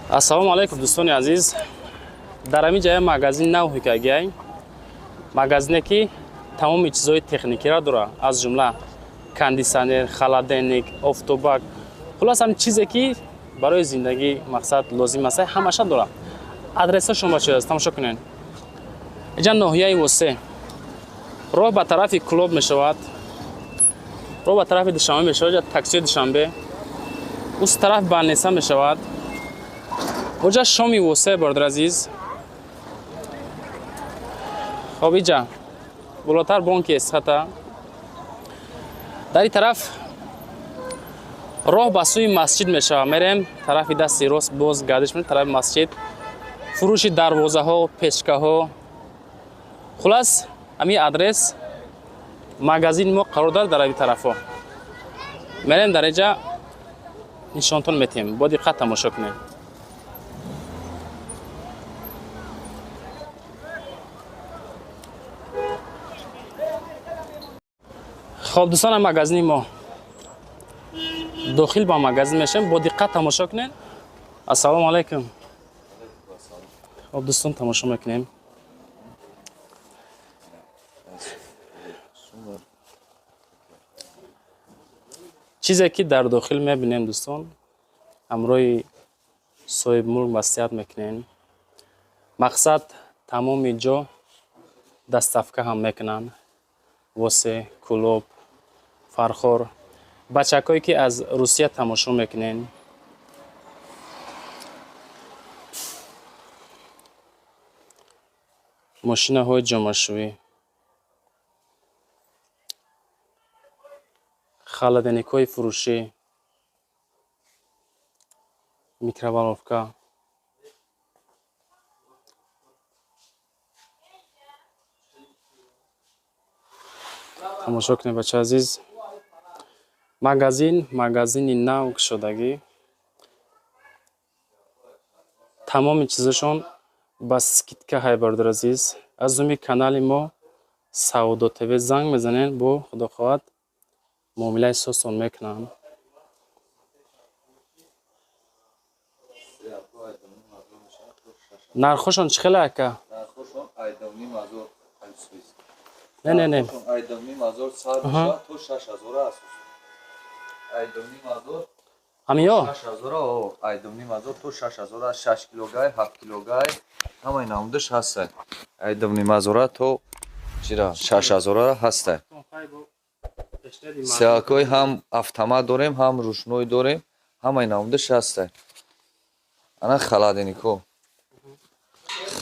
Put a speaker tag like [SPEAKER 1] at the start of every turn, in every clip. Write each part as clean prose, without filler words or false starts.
[SPEAKER 1] Ассалому алайкум, дӯстони азиз. Дар ҳамин ҷая магазин нав ҳикагиай, магазине ки тамоми чизҳои техникиро дора, аз ҷумла кондитсионер, холодильник, офтобак, хулос, ҳам чизе ки барои зиндагӣ мақсад лозим аст, ҳамаша дора. Адресашон ба чиз аст, тамошо кунед. Инҷа ноҳияи Восе, роҳ ба тарафи Кӯлоб мешавад, роҳ ба тарафи Душанбе мешавад, ҷа таксиҳои Душанбе, уз тараф больница мешавад, оҷа шоми Восе, бародар азиз. Хоб, иҷа болотар бонки Эсхата, дар ин тараф роҳ ба сӯи масҷид мешавад. Мерем тарафи дасти рост, боз гардиш мекунем тарафи масҷид. Фурӯши дарвозаҳо, печкаҳо, хулас, ҳамин адрес магазини мо қарор дорад дар ҳамин тарафҳо. Мерем, дар инҷа нишонтон метиҳем, бо диққат тамошо кунем. Хоб, дӯстон, магазини мо, дохил ба магазин мешавем, бо диққат тамошо кунед. Ассалому алайкум. Хоб, дӯстон, тамошо мекунем. Чизе ки дар дохил мебинем, дӯстон, ҳамроҳи соҳибмулк маслиҳат мекунем. Мақсад, тамоми ҷо доставка ҳам мекунанд: Восе, Кӯлоб, Фархор. Бачакҳое ки аз Русия тамошо мекунен, мошинаҳои ҷомашӯӣ, холодильникҳои фурӯшӣ, микроволновка. Тамошо кунед, бачаи азиз. Магазин, магазини нав кушодагӣ, тамоми чизашон ба скидка ҳай. Бародар азиз, аз зуми канали мо Савдо ТВ занг мезанед, бо худо хоҳад, муомилаи сосон мекунанд. Нархошон чӣ хеле, ака?
[SPEAKER 2] Нархошон айдовним ҳазор.
[SPEAKER 1] Не, не, не.
[SPEAKER 2] Айдовним ҳазор сар мешавад то 6000 асос. Айдовним ҳазор.
[SPEAKER 1] Ҳамиё?
[SPEAKER 2] 6000, о, айдовним ҳазор то 6000, 6 килогай, 7 килогай, ҳамаи намудаш ҳаста. Айдовним ҳазора то чира 6000 ҳаста. Стиралкаҳои ҳам автомат дорем, ҳам ручной дорем, ҳамаи намудаш ҳаста. Ана холодильникҳо.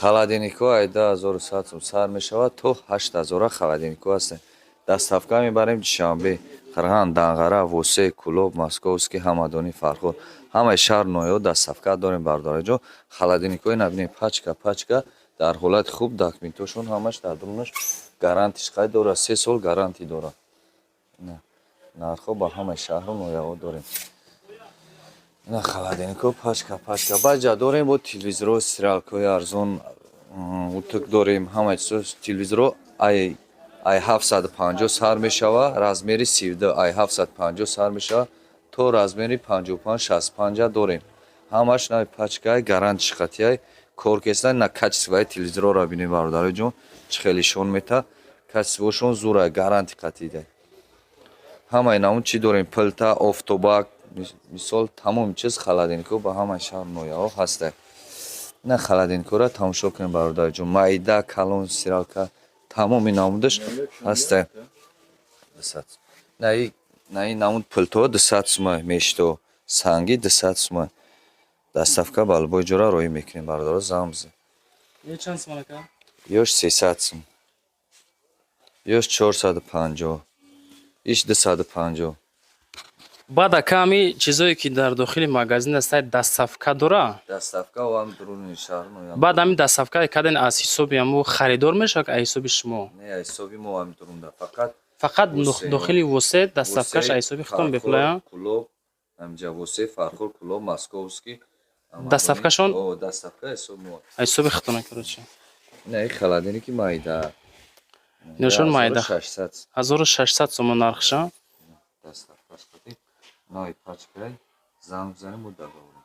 [SPEAKER 2] Холодильникҳо ай 2100 сум сар мешавад то 8000 холодильникҳо ҳастанд. Доставка мебарем Душанбе, Қирған, Данғара, Восе, Кӯлоб, Московский, Ҳамадонӣ, Фархор. Ҳамаи шаҳр ноҳияҳо доставка дорем, бародараҷон. Холодильникҳои набинед, пачка пачка дар ҳолати хуб, документошон ҳамаш дар дурунаш, гарантиш қайд дорад, 3 сол гарантӣ дорад. Нархҳо ба ҳамаи шаҳру ноҳияҳо дорем. Ина холодильникҳо пачка пачка. Баъд дорем бо телевизорҳо, стиралкаҳои арзон, утюг дорем, ҳамаи чизо. Телевизорҳо ай 750 сар мешавад, размери 32, ай 750 сар мешавад то размери 55, 65 дорем. Ҳамаш нави пачкаи, гарантиш қатъияй, кор кестай. На, качествои телевизорҳоро бинед, бародароҷон, чӣ хеле ишон мета, качествошон зӯрай, гаранти қатъидай. Ҳамаи намуд чӣ дорем: плита, офтобак, мисол, тамоми чиз, холодильникҳо ба ҳамаи шаҳр ноҳияҳо ҳастай. На, холодильникҳоро тамошо кунед, бародарҷон, майда, калон, стиралка, тамоми намудаш ҳастай. На, ин намуд плитаҳо 200 сума, мешто санги 200 сума. Доставка ба любой ҷора роҳӣ мекунем, бародаро, занг бизанед.
[SPEAKER 1] Чанд сум, ака?
[SPEAKER 2] Ёш 300 сум, ёш 450, иш 250.
[SPEAKER 1] Баъд, ака, ҳами чизое ки дар дохили магазин аст, доставка дора?
[SPEAKER 2] Доставка ҳам дуруни шаҳр ноҳия.
[SPEAKER 1] Баъд ҳамин доставкае карден, аз ҳисоби ҳамо харидор мешавад, аз ҳисоби шумо?
[SPEAKER 2] Не, аз ҳисоби мо ҳами дурунда фақат.
[SPEAKER 1] Фақат
[SPEAKER 2] Восе.
[SPEAKER 1] Дохили Восе доставкаш аз ҳисоби худтон бепулая?
[SPEAKER 2] Кӯлоб, ҳамҷа Восе, Фархор, Кӯлоб, Московский.
[SPEAKER 1] Доставкашон?
[SPEAKER 2] О, доставка ҳисоби мо.
[SPEAKER 1] Аз ҳисоби худтона, короче.
[SPEAKER 2] Не, ин холодильники майда.
[SPEAKER 1] Ношон майда.
[SPEAKER 2] 1600.
[SPEAKER 1] 1600 сомон нархша.
[SPEAKER 2] Доставкаш қатъи, нави пачкай, занг бизанем, мо договорим.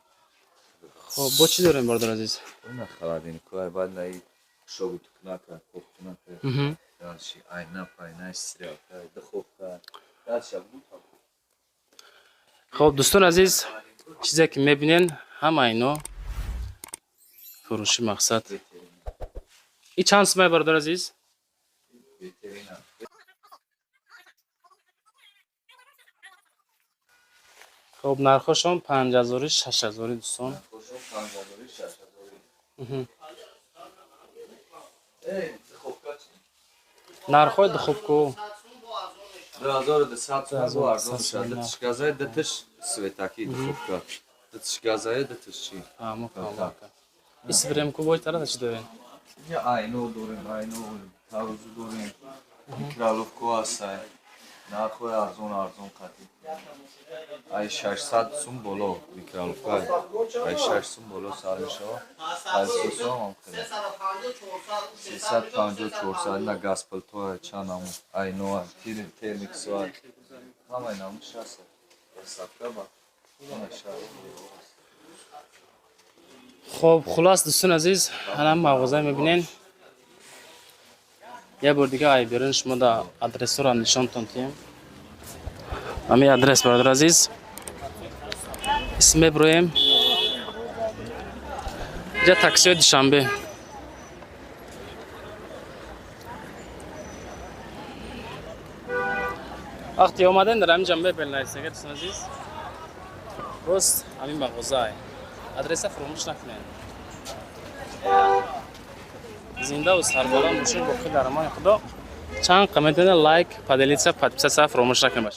[SPEAKER 1] Хоб, бо чӣ дорем, бародар азиз?
[SPEAKER 2] Ина холодильникҳои, баъд наи шоби тукнака, кухтунака. Дальше айна, пайна, стрелка, духовка. Дальше буд.
[SPEAKER 1] Хоб, дӯстони азиз, чизе ки мебинен, ҳама ино фурӯши. Мақсад, и чанд сумай, бародар азиз?
[SPEAKER 2] Ветерина.
[SPEAKER 1] Хоб, нархошон 5000-и, 6000-и, дӯстон.
[SPEAKER 2] Нархошон 5000-и, 6000-и. Эй, духовка чи?
[SPEAKER 1] Нархҳои духовку?
[SPEAKER 2] 2200 сум, бо арзон
[SPEAKER 1] 2200
[SPEAKER 2] мешавад.
[SPEAKER 1] Сум.
[SPEAKER 2] Дутиш газае, дутиш светаки духовка. Дутиш газае, дутиш чи?
[SPEAKER 1] Фаҳмо, фаҳмо. Исбирем ку, бой тарата чӣ дорем?
[SPEAKER 2] Инҷа айно дорем, айно, тарозу дорем, микроволновка ҳастай. Нархҳои арзон, арзон қатӣ. Ай 600 сум боло микроволновка. Ай 6 сум боло сар мешавад. Пылесосҳо ҳам хеле. 350, 400 на газплитаҳо, чанд намуд айно, термиксҳо. Ҳамаи намудш ҳаст. Доставка ба ҳамаи шаҳр.
[SPEAKER 1] Хоб, хулас, дӯстони азиз, ҳана мағоза мебинен. Як бор дига ай берун шумо да адресҳоро нишонтон тиҳем. Ҳамин адрес, бародар азиз, исм меброем, инҷа таксиҳои Душанбе. Вақте омадем, дар ҳамин ҷа мебел нависега. Дӯстони азиз, рост ҳамин мағозае. Адреса фуромӯш накунед. Зиндаву сарбаланд бошед, боқӣ дар амони Худо. Чанд комментина, лайк, поделиться, подписаться фуромӯш накунед.